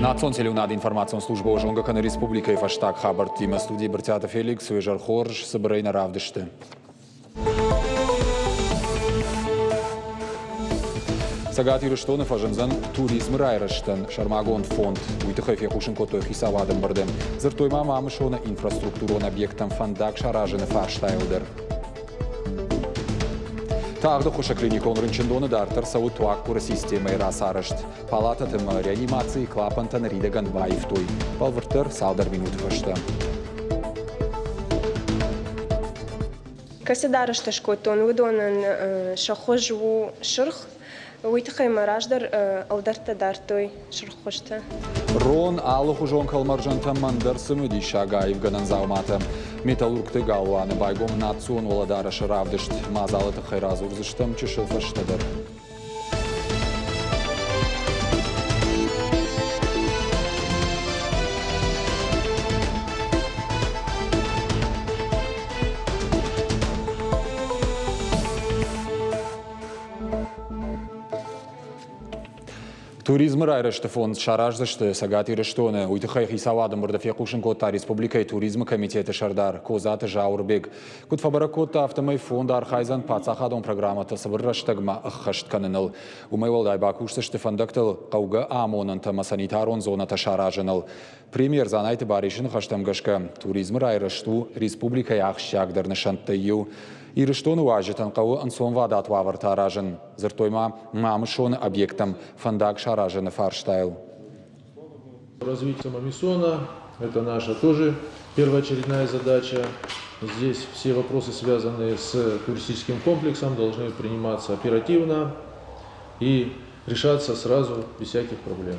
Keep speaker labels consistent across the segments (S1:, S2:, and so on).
S1: Национ телеуынады информацион службӕ зонгӕ кӕны республикӕйы фӕстаг хабӕрттимӕ. Студийы Брытъиаты Феликс, уе зӕр хорз, цыбырӕй нӕ равдысты. Цӕгат Ирыстоны фӕзындзӕн туризмы райрӕзтӕн сӕрмагонд фонд. Уый тыххӕй фехъусын кодтой хицауады ӕмбырды. Дзырдтой ма Мамысоны инфраструктурон объекттӕм фӕндаг саразыны фарстайыл дӕр. Тагъд ӕххуысы клиникон рынчындоны дарддӕр цӕуы туаггуыры системӕйы рацарӕзт. Палатӕты ӕмӕ реанимацийы клапантӕ ныридӕгӕн баивтой. Бӕлвырддӕр цалдӕр минуты фӕстӕ.
S2: Кӕцы дарӕстӕ скодтон, уыдонӕн сӕ хуыз у сырх. Уый тыххӕй мӕ раздӕр ӕлдӕрттӕ дардтой сырх хуызтӕ.
S1: Рон, алыхуызон кӕлмӕрзӕнтӕ ӕндӕр цымыдисаг аивгӕнӕн дзауматӕ. Металлургты галуаны байгом национ уӕлӕдарӕсы равдыст. Мадзалы тыххӕй радзурдзыстӕм чысыл фӕстӕдӕр. Туризмы райрӕзты фонд сараздзысты Цӕгат Ирыстоны. Уый тыххӕй хицауады ӕмбырды фехъусын кодта республикӕйы туризмы комитеты сӕрдар Козаты Зауырбег. Куыд фӕбӕрӕг кодта, афтӕмӕй фонд архайдзӕн паддзахадон программӕтӕ цыбыр рӕстӕгмӕ ӕххӕст кӕныныл. Уымӕй уӕлдай бакусдзысты фӕндӕгтыл хъӕугӕ амонӕнтӕ ӕмӕ санитарон зонӕтӕ саразыныл. Премьер Дзанайты Барисы ныхӕстӕм гӕсгӕ, туризмы райрӕзт у республикӕйы ахсджиагдӕр нысӕнттӕй иу. Ирыстоны уазджытӕн хъӕуы ӕнцонвадат уавӕртӕ аразын, дзырдтой ма Мамысоны объекттӕм фӕндаг саразыны фарстайыл.
S3: Развитие Мамисона – это наша тоже первоочередная задача. Здесь все вопросы, связанные с туристическим комплексом, должны приниматься оперативно и решаться сразу, без всяких проблем.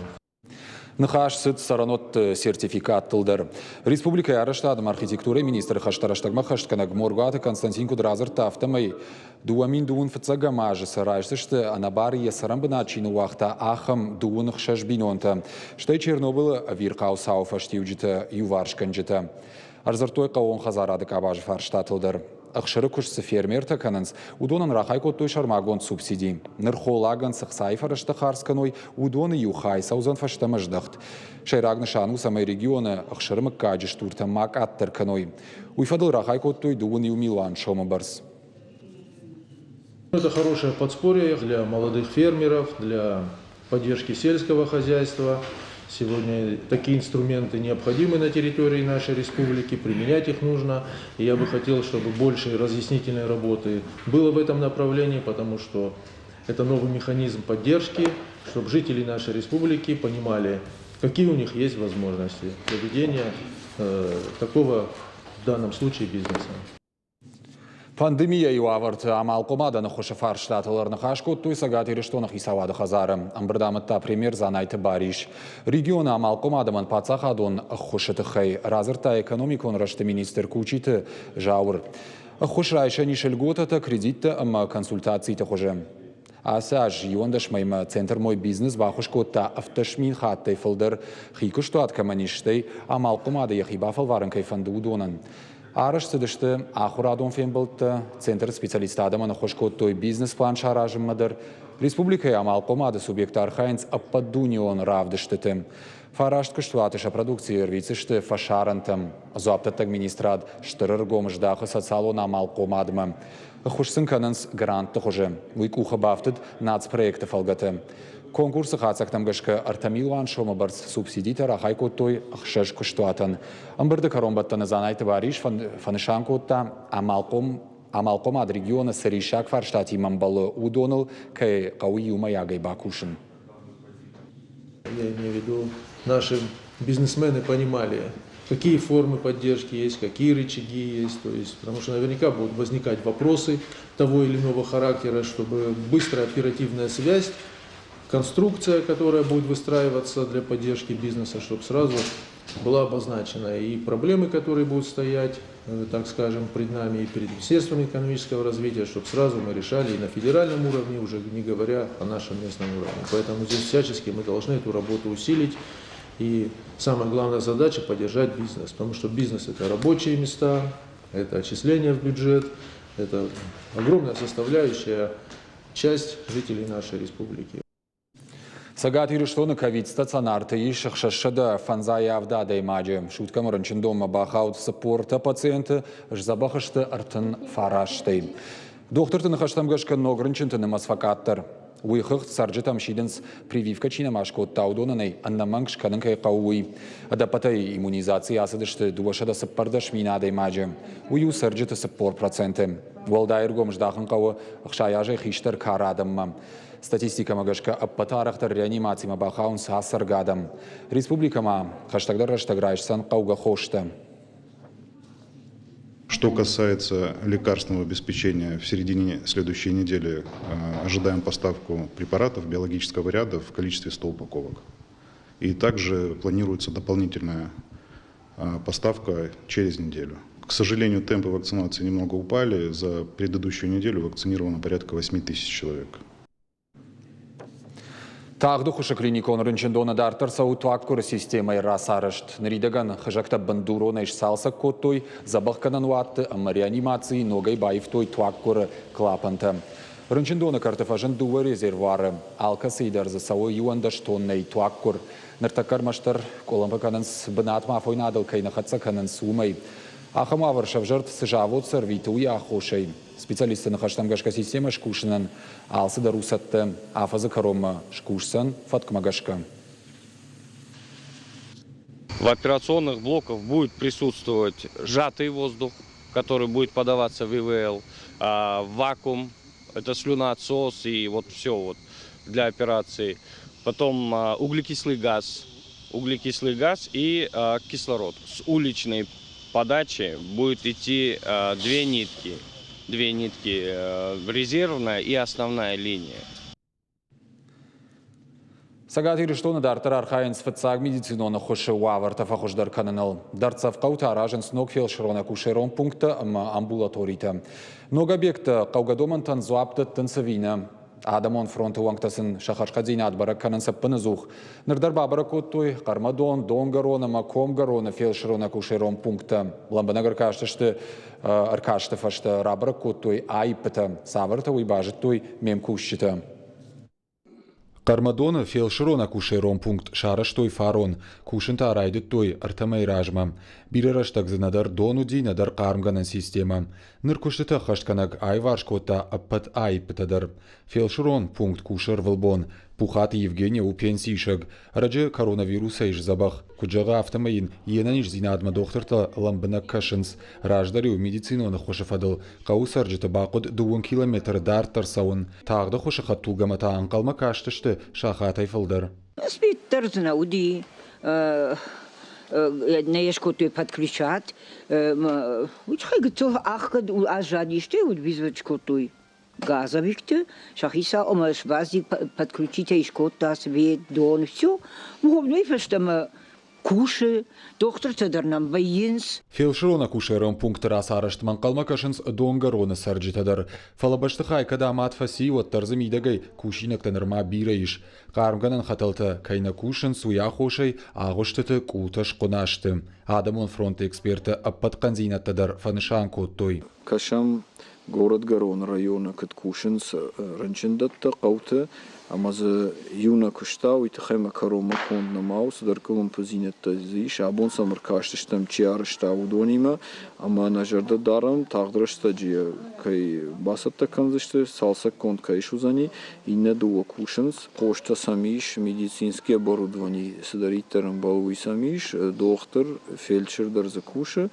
S1: Ныхас цыд цӕрӕнуӕтты сертификаттыл дӕр. Республикӕйы арӕзтад ӕмӕ архитектурӕйы министры хӕстӕ рӕстӕгмӕ хӕстгӕнӕг Моргуаты Константин куыд радзырдта, афтӕмӕй 2025 азы сӕ райсдзысты ӕнӕбары йӕ цӕрӕнбынат чи ныууагъта, ахӕм 26 бинонтӕ, стӕй Чернобылы ӕвирхъау цауы фӕстиуджытӕ иуварсгӕнджытӕ. Ӕрдзырдтой хъӕууон хӕдзарады къабазы фарстатыл дӕр. Ӕхсыры куыст цы фермертӕ кӕнынц, уыдонӕн рахай кодтой сӕрмагонд субсиди. Ныр холлагӕн цы хцайы фӕрӕзтӕ хардз кӕной, уыдоны иу хай цӕудзӕн фӕстӕмӕ здӕхт. Сӕйраг нысан у, цӕмӕй регионы ӕхсыры мыггаджы стуртӕ ма къаддӕр кӕной. Уый фӕдыл рахай кодтой 2 милуан сомы бӕрц.
S3: Это хорошее подспорье для молодых фермеров, для поддержки сельского хозяйства. Сегодня такие инструменты необходимы на территории нашей республики, применять их нужно. И я бы хотел, чтобы больше разъяснительной работы было в этом направлении, потому что это новый механизм поддержки, чтобы жители нашей республики понимали, какие у них есть возможности для ведения э, такого в данном случае бизнеса.
S1: Пандемийӕйы уавӕрты амалхъомадӕн ӕххуысы фарстатыл ӕрныхас кодтой Цӕгат Ирыстоны хицауады хӕдзары. Ӕмбырд амыдта премьер Дзанайты Барис. Регионы амалхъом адӕмӕн паддзахадон ӕххуысы тыххӕй радзырдта экономикон рӕзты министр Кучиты Зауыр. Ӕххуыс райсӕн ис льготӕтӕ, кредиттӕ ӕмӕ консультациты хуызы. Ацы аз 11 мӕймӕ Центр «Мой бизнес» баххуыс кодта 17 000 хаттӕй фылдӕр хи куыстуат кӕмӕн ис, стӕй амалхъомады йӕхи бафӕлварын кӕй фӕнды, уыдонӕн. Арӕзт цыдысты ахуырадон фембӕлдтӕ, центры специалисттӕ адӕмӕн ӕххуыс кодтой бизнес-план саразынмӕ дӕр. Республикӕйы амалхъомады субъекттӕ архайынц ӕппӕтдунеон равдыстыты. Фараст куыстуаты сӕ продукцийы ӕрвитдзысты фӕсарӕнтӕм. Дзуапдӕттӕг министрад стыр ӕргом здахы социалон амалхъомадмӕ. Ӕххуыс сын кӕнынц грантты хуызы. Уый къухы бафтыд нацпроекты фӕлгӕты. Конкурсы хатдзӕгтӕм гӕсгӕ 3 милуан сомы бӕрц субсидитӕ рахай кодтой ӕхсӕз куыстуатӕн. Ӕмбырды кӕронбӕттӕны Дзанайты Барис фӕнысан кодта, амалхъом амалхъомад регионы цы риссаг фарстатимӕ ӕмбӕлы, уыдоныл кӕй хъӕуы иумӕйагӕй бакусын.
S3: Я имею в виду, наши бизнесмены понимали, какие формы поддержки есть, какие рычаги есть, то есть, потому что наверняка будут возникать вопросы того или иного характера, чтобы быстрая оперативная связь, конструкция, которая будет выстраиваться для поддержки бизнеса, чтобы сразу была обозначена и проблемы, которые будут стоять, так скажем, пред нами и перед Министерством экономического развития, чтобы сразу мы решали и на федеральном уровне, уже не говоря о нашем местном уровне. Поэтому здесь всячески мы должны эту работу усилить. И самая главная задача – поддержать бизнес, потому что бизнес – это рабочие места, это отчисления в бюджет, это огромная составляющая часть жителей нашей республики.
S1: Цӕгат Ирыстоны ковид-стационарты ис 657 адӕймаджы. Суткӕмӕ рынчындонмӕ бахауд 43 пациенты, сдзӕбӕх сты 39-ӕй. Дохтырты ныхӕстӕм гӕсгӕ ног рынчынты нымӕц фӕкъаддӕр. Уый хыгъд цӕрджытӕм сидынц, прививкӕ чи нӕма скодта, уыдонӕн ӕй ӕнӕмӕнг скӕнын кӕй хъӕуы, уый. Ӕдӕппӕтӕй иммунизацийы ацыдысты 214 мин адӕймаджы. Уый у цӕрджыты 40%. Уӕлдай ӕргом здахын хъӕуы 60 азӕй хистӕр кары адӕммӕ. Статистикӕмӕ гӕсгӕ ӕппӕты арӕхдӕр реанимацимӕ бахауынц ацӕргӕ адӕм. Республикӕмӕ хӕстӕгдӕр рӕстӕг райсдзӕн хъӕугӕ хостӕ.
S4: Что касается лекарственного обеспечения, в середине следующей недели ожидаем поставку препаратов биологического ряда в количестве 100 упаковок. И также планируется дополнительная поставка через неделю. К сожалению, темпы вакцинации немного упали. За предыдущую неделю вакцинировано порядка 8 тысяч человек.
S1: Тагъды хуысы клиникон рынчындоны дарддӕр цӕуы туаггуыры системӕйы рацарӕзт. Ныридӕгӕн хызӕгтӕ бындуронӕй сцалцӕг кодтой, дзӕбӕхгӕнӕн уатты ӕмӕ реанимацийы ногӕй баивтой туаггуыры клапантӕ. Рынчындоны кӕрты фӕзынд дыууӕ резервуары, алкӕцыйы дӕр дзы цӕуы 11 тоннӕйы туаггуыр. Ныртӕккӕ ӕрмӕстдӕр къуылымпы кӕнынц, бынатмӕ афойнадыл кӕй нӕ хӕццӕ кӕнынц, уымӕй. Ахӕм уавӕр сӕвзӕрд, цы завод сӕрвиты, уый аххосӕй. Специалистты ныхӕстӕм гӕсгӕ системӕ скусынӕн алцыдӕр у цӕттӕ. Афӕдзы кӕронмӕ скусдзӕн фӕткмӕ гӕсгӕ.
S5: В операционных блоках будет присутствовать сжатый воздух, который будет подаваться в ИВЛ, вакуум, это слюноотсос и вот все вот для операции. Потом углекислый газ и кислород. С уличной подачи будет идти две нитки. Две нитки, резервная и основная линия.
S1: Цӕгат Ирыстоны дарддӕр архайынц фыццаг медицинон ӕххуысы уавӕртӕ фӕхуыздӕр кӕныныл. Дӕрддзӕф хъӕуты аразынц ног фелсырон-акушерон пункттӕ ӕмӕ амбулаторитӕ. Ног объекттӕ хъӕугӕ домӕнтӕн дзуапп дӕттынц ӕви нӕ? Адӕмон фронты уӕнгтӕ сын сӕ хӕрзхъӕддзинад бӕрӕг кӕнынц ӕппынӕдзух. Ныр дӕр бабӕрӕг кодтой Хъӕрмӕдон, Донгӕрон ӕмӕ Комгӕроны фелсырон-акушерон пункттӕ. Лӕмбынӕг ӕркастысты ӕркасты фӕстӕ рабӕрӕг кодтой аиппытӕ. Цавӕртӕ, уый базыдтой ме мкусджытӕ. Хъӕрмӕдоны фелсырон-акушерон пункт сарӕзтой фарон. Кусын та райдыдтой ӕртӕ мӕйы размӕ. Бирӕ рӕстӕг дзы нӕдӕр дон уыди, нӕдӕр хъармгӕнӕн системӕ. Ныр куыстытӕ ӕххӕстгӕнӕг аиварс кодта ӕппӕт аиппытӕ дӕр. Фелсырон пункт кусы ӕрвылбон. Пухаты Евгения у пенсиисӕг. Ӕрӕджы коронавирусӕй сдзӕбӕх. Куыд зӕгъы, афтӕмӕй йын йе нӕниздзинадмӕ дохтыртӕ лӕмбынӕг кӕсынц. Раздӕр-иу медицинон ӕххуысы фӕдыл хъӕуы цӕрджыты бахъуыд дыууын километры дарддӕр цӕуын. Тагъд ӕххуысы хӕдтулгӕмӕ та ӕнхъӕлмӕ кастысты сахатӕй фылдӕр.
S6: Спид дӕр дзы нӕ уыди, нӕ йӕ скодтой подключат. Уый тыххӕй гыццыл ӕхгӕд аззадис, стӕй уыд визит скодтой газовикты, сӕхицау ӕмӕ сбазди подключитӕй скодта свет, дон, все. Уый фӕстӕмӕ кусы, дохтыртӕ дӕр нӕм вӕййынц.
S1: Фелсырон-акушерон пункты рацарӕзтмӕ ӕнхъӕлмӕ кӕсынц Донгӕроны цӕрджытӕ дӕр. Фӕлӕ бӕстыхай кӕд амад фӕци, уӕддӕр дзы мидӕгӕй кусинӕгтӕ нырма бирӕ ис. Хъармгӕнӕн хӕтӕлтӕ кӕй нӕ кусынц, уый аххосӕй агъуыстыты къултӕ схъуына сты. Адӕмон фронты эксперттӕ ӕппӕт хъӕндзинӕдтӕ дӕр фӕнысан кодтой.
S7: Кӕсӕм, горӕтгӕрон районы куыд кусынц рынчындӕттӕ, хъӕуты, ӕмӕ дзы иу нӕ куыста, уый тыххӕй мӕ кӕронмӕ конд нӕма у, цыдӕр къуылымпыдзинӕдтӕ дзы ис. Абон сӕм ӕркастыстӕм, чи арӕзта, уыдонимӕ, ӕмӕ нӕ зӕрдӕ дарӕм, тагъд рӕстӕджы йӕ кӕй бацӕттӕ кӕндзысты, цалцӕггонд кӕй суыдзӕни. Иннӕ дыууӕ кусынц, хостӕ сӕм ис, медицинский оборудовани цыдӕриддӕр ӕмбӕлы, уый сӕм ис, дохтыр, фельдшер дӕр дзы кусы.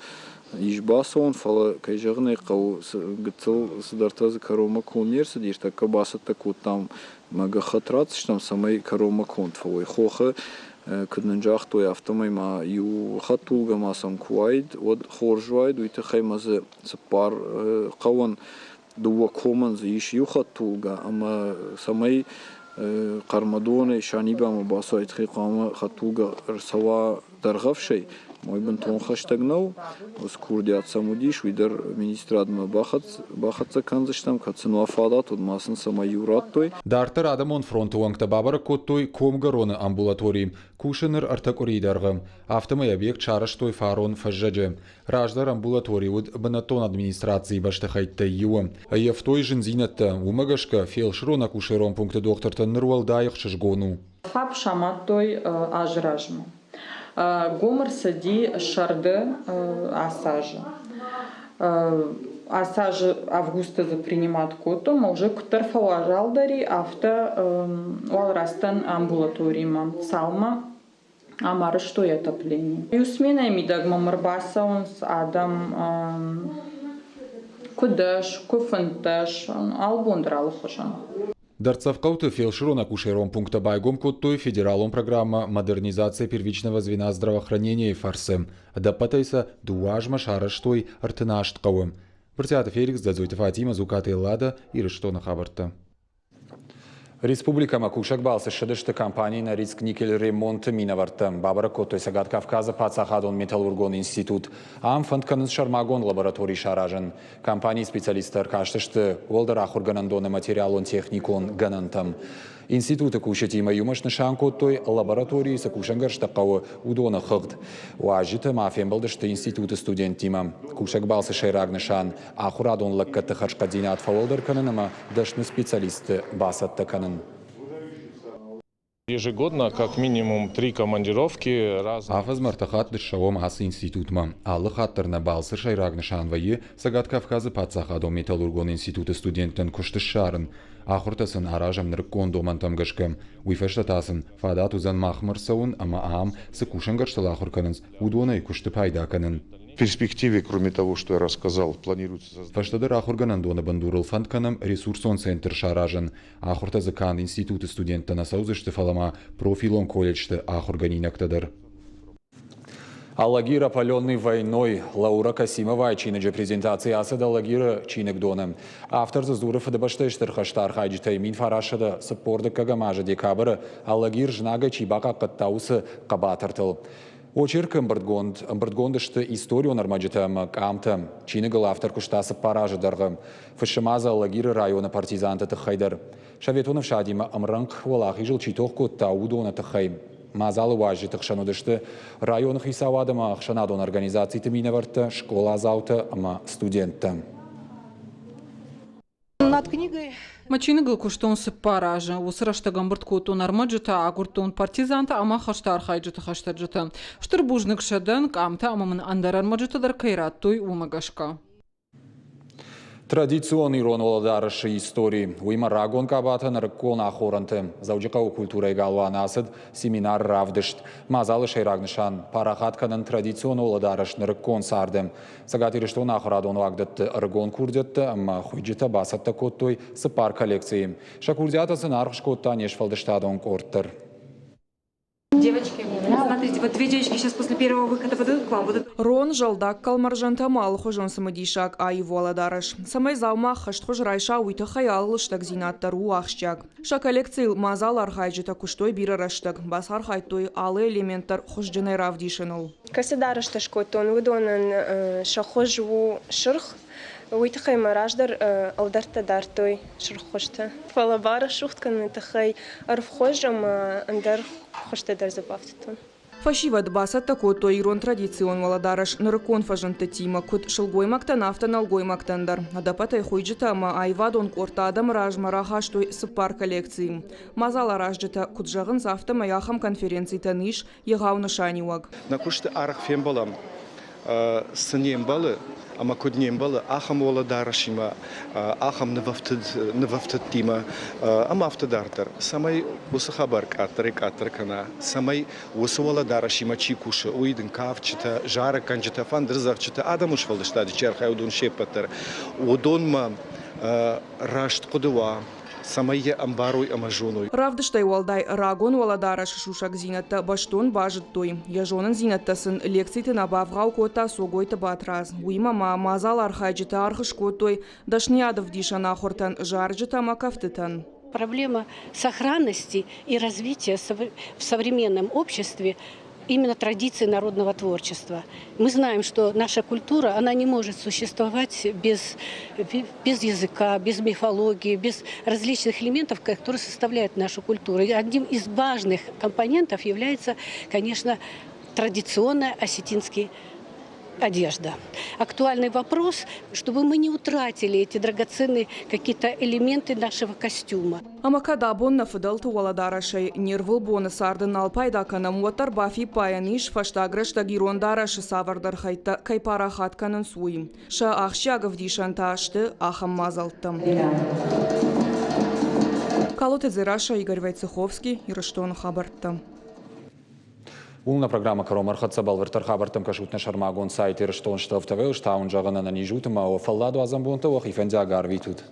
S7: Ис бацӕуӕн, фӕлӕ, кӕй зӕгъын ӕй хъӕуы, гыццыл цыдӕртӕ дзы кӕронмӕ конд не рцыдис, тӕккӕ бацӕттӕ кодтам мӕ гӕххӕтт ратдзыстӕм, цӕмӕй кӕронмӕ конд фӕуой. Хохы, куыд нын загътой, афтӕмӕй ма иу хӕдтулгӕ ма сӕм куы уаид, уӕд хорз уаид, уый тыххӕй ма дзы цыппар хъӕуӕн дыууӕ комӕн дзы ис иу хӕдтулгӕ, ӕмӕ цӕмӕй Хъӕрмӕдонӕй Санибамӕ бацӕуай, тыххӕй хъуамӕ хӕдтулгӕ ӕрцӕуа Дӕргъӕвсӕй. Уый бынтон хӕстӕг нӕу. Уыцы курдиат сӕм уыдис, уый дӕр министрадмӕ бахӕццӕ кӕндзыстӕм, кӕд сын уа фадат, уӕд ма сын цӕмӕй иу радтой.
S1: Дарддӕр Адӕмон фронты уӕнгтӕ бабӕрӕг кодтой Комгӕроны амбулатори. Кусы ныр ӕртӕ къуырийы дӕргъы. Афтӕмӕй объект сарӕзтой фарон фӕззӕджы. Раздӕр амбулатори уыд бынӕттон администрацийы бӕстыхӕйттӕй иуы. Ӕййӕфтой зындзинӕдтӕ, уымӕ гӕсгӕ фелсырон-акушерон пункты дохтыртӕн ныр уӕлдай ӕхсызгон у.
S8: ФАП самадтой азы размӕ. Гом ӕрцыди сӕрды ацы азы. Ацы азы августы дзы принимат кодтон, ӕмӕ уже куыддӕр фӕуазалдӕр и, афтӕ уал рацыдтӕн амбулаторимӕ, цалынмӕ ам арӕзтой отопление. Иу сменӕйы мидӕг мӕм ӕрбацӕуынц адӕм куы 10, куы 15, алы бон дӕр алыхуызон.
S1: Дӕрддзӕф хъӕуты фелсырон-акушерон пункттӕ байгом кодтой федералон программӕ «Модернизация первичного звена здравоохранения»-йы фӕрцы. Ӕдӕппӕтӕй сӕ дыууӕ азмӕ сарӕзтой 38 хъӕуы. Брытъиаты Феликс, Дзӕдзойты Фатимӕ, Дзукъаты Эллада, Ирыстоны хабӕрттӕ. Республикӕмӕ кусӕг балцы ссыдысты компани Норильск Никель-Ремонт-ы минӕвӕрттӕ. Бабӕрӕг кодтой Цӕгат Кавказы паддзахадон металлургон институт. Ам фӕнд кӕнынц сӕрмагонд лаборатори саразын. Компанийы специалисттӕ ӕркастысты уӕлдӕр ахуыргӕнӕндоны материалон-техникон гӕнӕнтӕм. Институты кусджытимӕ иумӕ снысан кодтой, лабораторийы цы кусӕнгӕрзтӕ хъӕуы, уыдоны хыгъд. Уазджытӕ ма фембӕлдысты институты студенттимӕ. Кусӕг балцы сӕйраг нысан – ахуырадон лӕггӕдты хӕрзхъӕддзинад фӕуӕлдӕр кӕнын ӕмӕ дӕсны специалистты бацӕттӕ кӕнын.
S9: Ежегодно как минимум три командировки раз.
S1: Афӕдзмӕ ӕртӕ хатты ссӕуӕм ацы институтмӕ. Алы хатт дӕр нӕ балцы сӕйраг нысан вӕййы Цӕгат Кавказы паддзахадон металлургон институты студенттӕн куыст ссарын. Ахуыртӕ сын аразӕм нырыккон домӕнтӕм гӕсгӕ. Уый фӕстӕ та сын фадат уыдзӕн махмӕ ӕрцӕуын ӕмӕ ам цы кусӕнгӕрзтыл ахуыр кӕнынц, уыдонӕй куысты пайда кӕнын.
S10: В перспективе, кроме того, что я рассказал, планируется создать...
S1: Фӕстӕдӕр ахуыргӕнӕндоны бындурыл фӕнд кӕнӕм ресурсон центр саразын. Ахуыртӕ дзы канд институты студенттӕ нӕ цӕудзысты, фӕлӕ ма профилон колледжты ахуыргӕнинӕгтӕ дӕр. Алагир опаленный войной Лаура Касимовайы чиныджы презентаци ацыд Алагиры чиныгдоны. Автор дзы дзуры Фыдыбӕстӕйы Стыр хӕсты архайджытӕй 1942 азы декабры Алагир знагӕй чи бахъахъхъӕдта, уыцы хъӕбатыртыл. Очеркы ӕмбырдгонд ӕмбырдгонд сты историон ӕрмӕджытӕ ӕмӕ къамтӕ. Чиныгыл автор куыста цыппар азы дӕргъы. Фыссы ма дзы Алагиры районы партизанты тыххӕй дӕр. Советон ӕфсадимӕ ӕмрӕнхъ уӕлахизыл чи тох кодта, уыдоны тыххӕй. Мадзалы уазджыты хсӕн уыдысты районы хицауад ӕмӕ ӕхсӕнадон организациты минӕвӕрттӕ, скъоладзаутӕ ӕмӕ студенттӕ.
S11: Мӕ чиныгыл куыстон цыппар азы. Уыцы рӕстӕг ӕмбырд кодтон ӕрмӕджытӕ, агуырдтон партизантӕ ӕмӕ хӕсты архайджыты хӕстӕджытӕ. Стыр бузныг сӕ дӕн, къамтӕ ӕмӕ мын ӕндӕр ӕрмӕджытӕ дӕр кӕй радтой, уымӕ гӕсгӕ.
S1: Традицион ирон уӕлӕдарӕсы истори, уыимӕ рагон къабатӕ нырыккон ахорӕнты. Дзӕуджыхъӕуы культурӕйы галуаны ацыд семинар-равдыст. Мадзалы сӕйраг нысан – парахат кӕнын традицион уӕлӕдарӕс нырыккон царды. Цӕгат Ирыстоны ахуырадон уагдӕтты ӕрыгон курдиӕттӕ ӕмӕ хуыйджытӕ бацӕттӕ кодтой цыппар коллекцийы. Сӕ курдиатӕн сын аргъ скодта не сфӕлдыстадон къорд дӕр.
S12: Девочки, смотрите, вот две девочки сейчас после первого выхода подойдут к вам. Вот
S13: Рон, зӕлдаг кӕлмӕрзӕнтӕ ӕмӕ алыхуызон цымыдисаг аив уӕлӕдарӕс. Цӕмӕй дзаума ӕххӕстхуыз райса, уый тыххӕй алы лыстӕгдзинад дӕр у ахсджиаг. Сӕ коллекцийыл мадзалы архайджытӕ куыстой бирӕ рӕстӕг, бацархайдтой алы элемент дӕр хуызджынӕй равдисыныл.
S2: Кӕцы дарӕстӕ скодтон, уыдонӕн сӕ хуыз у сырх. Уый тыххӕй мӕ раздӕр ӕлдӕрттӕ дардтой сырх хуызтӕ. Фӕлӕ барӕсугъд кӕныны тыххӕй ӕрвхуыз ӕмӕ ӕндӕр хуызтӕ дӕр дзы бафтыдтон.
S13: Фӕсивӕд бацӕттӕ кодтой ирон традицион уӕлӕдарӕс нырыккон фӕзындтытимӕ, куыд сылгоймӕгтӕн, афтӕ нӕлгоймӕгтӕн дӕр. Ӕдӕппӕтӕй хуыйджытӕ ӕмӕ аивадон къордтӕ адӕмы размӕ рахастой цыппар коллекцийы. Мадзаларазджытӕ куыд зӕгъынц, афтӕмӕй ахӕм конференцитӕн ис егъау нысаниуӕг.
S14: Нӕ куысты арӕх фембӕлӕм, цы не мбӕлы ӕмӕ куыд не мбӕлы, ахӕм уӕлӕдарӕсимӕ, ахӕм нывӕфтыдтимӕ ӕмӕ афтӕ дарддӕр, цӕмӕй уыцы хабар къаддӕрӕй-къаддӕр кӕна, цӕмӕй уыцы уӕлӕдарӕсимӕ чи кусы, уый дын кафджытӕ, зарӕггӕнджытӕ, фӕндырдзӕгъдджытӕ, адӕмы сфӕлдыстады чи архайы, уыдон се ппӕт дӕр, уыдонмӕ раст хъуыды уа, цӕмӕй йӕ ӕмбарой ӕмӕ зоной.
S13: Равдыстӕй уӕлдай рагон уӕлӕдарӕсы сусӕгдзинӕдтӕ бӕстон базыдтой. Йӕ зонындзинӕдтӕ сын лекциты нӕ бавгъау кодта Цогойты Батрадз. Уыимӕ ма мадзал архайджытӕ аргъ скодтой дӕсныйадӕвдисӕн ахуыртӕн, зарджытӕ ӕмӕ кӕфтытӕн.
S15: Проблема сохранности и развития в современном обществе именно традиции народного творчества. Мы знаем, что наша культура, она не может существовать без языка, без мифологии, без различных элементов, которые составляют нашу культуру. И одним из важных компонентов является, конечно, традиционный осетинский одежда. Актуальный вопрос, чтобы мы не утратили эти драгоценные какие-то элементы нашего костюма.
S13: Ӕмӕ кӕд абон нӕ фыдӕлты уӕлӕдарӕсӕй не рвылбоны царды нал пайда кӕнӕм, уӕддӕр бафиппайӕн ис, фӕстаг рӕстӕг ирон дарӕсы цавӕрдӕр хӕйттӕ кӕй парахат кӕнынц, уый. Сӕ ахсджиаг ӕвдисӕнтӕ сты ахӕм мадзӕлттӕ. Калоты Дзерассӕ, Игорь Войцеховский, Ирыстоны хабӕрттӕ.
S1: Уым нӕ программӕ кӕронмӕ ӕрхӕццӕ бӕлвырддӕр хабӕрттӕм кӕсут нӕ сӕрмагонд сайт Ирыстон ТВ-ыл, стауын зӕгъын ӕнӕниз ут ӕмӕ уӕ фӕлладуадзӕн бонтӕ уӕхи фӕндиаг арвитут.